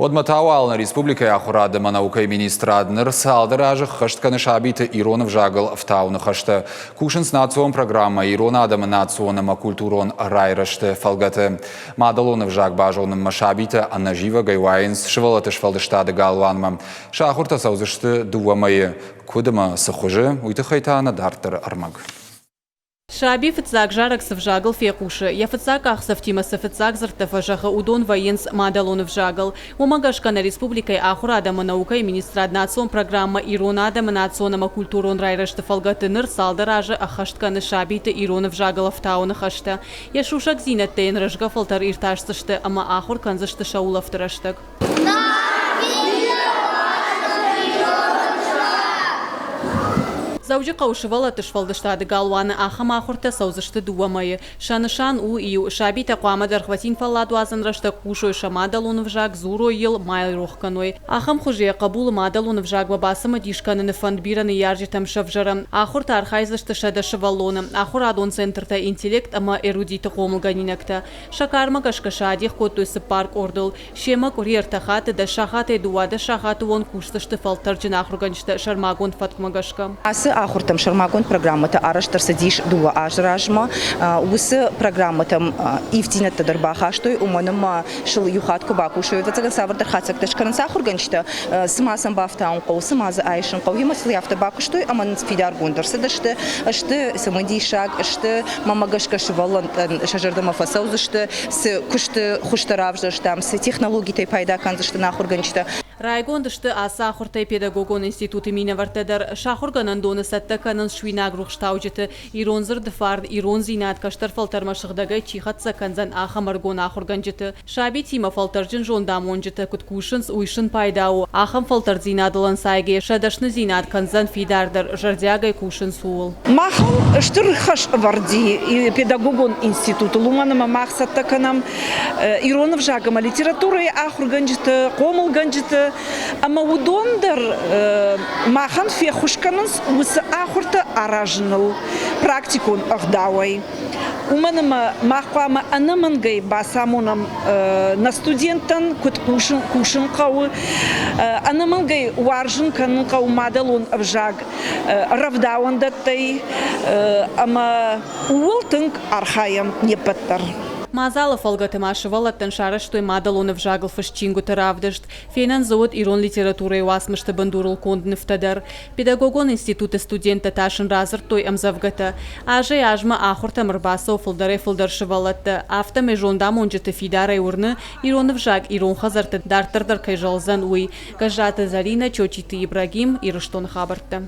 Уӕдмӕ та уал нӕ республикӕйы ахуырад ӕмӕ наукӕйы министрад ныр цалдӕр азы ххӕст кӕны сабиты ирон ӕвзагыл ӕфтауыны хӕстӕ. Кусынц национ программӕ «Ирон адӕмы национ ӕмӕ культурон райрӕзты» фӕлгӕты. Мадӕлон ӕвзаг базонынмӕ сабитӕ ӕнӕзивӕгӕй уайынц сывӕллӕтты сфӕлдыстады галуанмӕ. Сӕ ахуыртӕ цӕудзысты дыууӕ мӕйы. Куыд ӕмӕ цы хуызы, уый тыххӕй та нӕ дарддӕры ӕрмӕг. Саби фыццаг зарӕг цы взагыл фехъусы, йӕ фыццаг къахдзӕфтимӕ цы фыццаг дзырдтӕ фӕзӕгъы, уыдон вӕййынц мадӕлон ӕвзагыл. Уымӕ гӕсгӕ нӕ республикӕйы Ахуырад ӕмӕ наукӕйы министрад национ программӕ Ирон адӕмы национ ӕмӕ культурон райрӕзты фӕлгӕты ныр цалдӕр азы ӕххӕст кӕны сабиты ирон ӕвзагыл ӕфтауыны хӕстӕ. Йӕ сусӕгдзинӕдтӕ йын рӕзгӕ фӕлтӕр иртасдзысты ӕмӕ ахуыр кӕндзысты сӕ улӕфты рӕстӕг. Дзӕуджыхъӕуы сывӕллӕтты сфӕлдыстады галуаны ахӕм ахуыртӕ цӕудзысты дыууӕ мӕйы. Сӕ нысан у иу, сабитӕ хъуамӕ дӕргъвӕтин фӕлладуадзӕн рӕстӕг хъусой сӕ мадӕлон ӕвзаг, дзурой йыл, ма йыл рох кӕной. Ахӕм хуызы йӕ хъӕбулы мадӕлон ӕвзагмӕ бацымыдис кӕныны фӕнд бирӕ ныййарджытӕм сӕвзӕры. Ахуырты архайдзысты 100 сывӕллоны, ахуырадон центртӕ «Интеллект» ӕмӕ «Эрудит»-ы хъомылгӕнинӕгтӕ. Сӕ кармӕ гӕсгӕ сӕ адих кодтой цыппар къордыл. Семӕ къуыри ӕртӕ хатты дӕс сахатӕй 12 сахаты онг кусдзысты фӕлтӕрджын ахуыргӕнджытӕ сӕрмагонд фӕткмӕ гӕсгӕ. Ацы ахуыртӕм сӕрмагонд программӕтӕ арӕзт ӕрцыдис дыууӕ азы размӕ. Уыцы программӕтӕм ивддзинӕдтӕ дӕр бахастой, уымӕн ӕмӕ сыл иу хатт куы бакусой, ӕвӕццӕгӕн, цавӕрдӕр хатдзӕгтӕ скӕнынц ахуыргӕнджытӕ, цы ма сӕм бафтауын хъӕуы, цы ма дзы айсын хъӕуы. Ӕмӕ сыл афтӕ бакуыстой ӕмӕ нын фидаргонд ӕрцыдысты, сты цымыдисаг, сты, мӕнмӕ гӕсгӕ, сывӕллӕттӕн сӕ зӕрдӕмӕ фӕцӕудзысты, цы куысты хуызтӕ равзӕрстам, цы технологитӕй пайда кӕндзысты нӕ ахуыргӕнджытӕ. Райгонд сты ацы ахуыртӕй педагогон институты минӕвӕрттӕ дӕр. Сӕ ахуыргӕнӕндоны цӕттӕ кӕнынц суинаг рухстауджыты, ирон дзырды фарн, ирондзинад кӕстӕр фӕлтӕрмӕ сыгъдӕгӕй чи хӕццӕ кӕндзӕн, ахӕм ӕрыгон ахуыргӕнджыты. Сабитимӕ фӕлтӕрджын зондамонджытӕ куыд кусынц, уый сын пайда у. Ахӕм фӕлтӕрддзинадыл ӕнцайгӕ сӕ дӕсныдзинад кӕндзӕн фидардӕр, зӕрдиагӕй кусынц, ууыл. Махӕн стыр хӕс ӕвӕрд и педагогон институтыл, уымӕн ӕмӕ мах цӕттӕ кӕнӕм ирон ӕвзаг ӕмӕ литературӕйы ахуыргӕнджыты, хъомылгӕнджыты, ӕмӕ уыдон дӕр махӕн феххуыс кӕнынц уыцы ахуыртӕ аразыныл практикон ӕгъдауӕй. Уымӕн ӕмӕ мах хъуамӕ ӕнӕмӕнгӕй бацамонӕм нӕ студенттӕн, куыд кусын хъӕуы, ӕнӕмӕнгӕй уарзын кӕнын хъӕуы мадӕлон ӕвзаг рӕвдауӕндӕттӕй ӕмӕ ууыл тынг архайӕм не ппӕт дӕр. Мадзалы фӕлгӕты ма сывӕллӕттӕн сарӕзтой мадӕлон ӕвзагыл фыст чингуыты равдыст. Фенӕн дзы уыд ирон литературӕйы уацмысты бындурыл конд нывтӕ дӕр. Педагогон институты студенттӕ та сын радзырдтой ӕмдзӕвгӕтӕ. Азӕй-азмӕ ахуыртӕм ӕрбацӕуы фылдӕрӕй-фылдӕр сывӕллӕттӕ. Афтӕмӕй зондамонджыты фидарӕй уырны, ирон ӕвзаг ирон хӕдзӕртты дарддӕр дӕр кӕй зӕлдзӕн, уый. Гӕззаты Зӕринӕ, Чочиты Ибрагим, Ирыстоны хабӕрттӕ.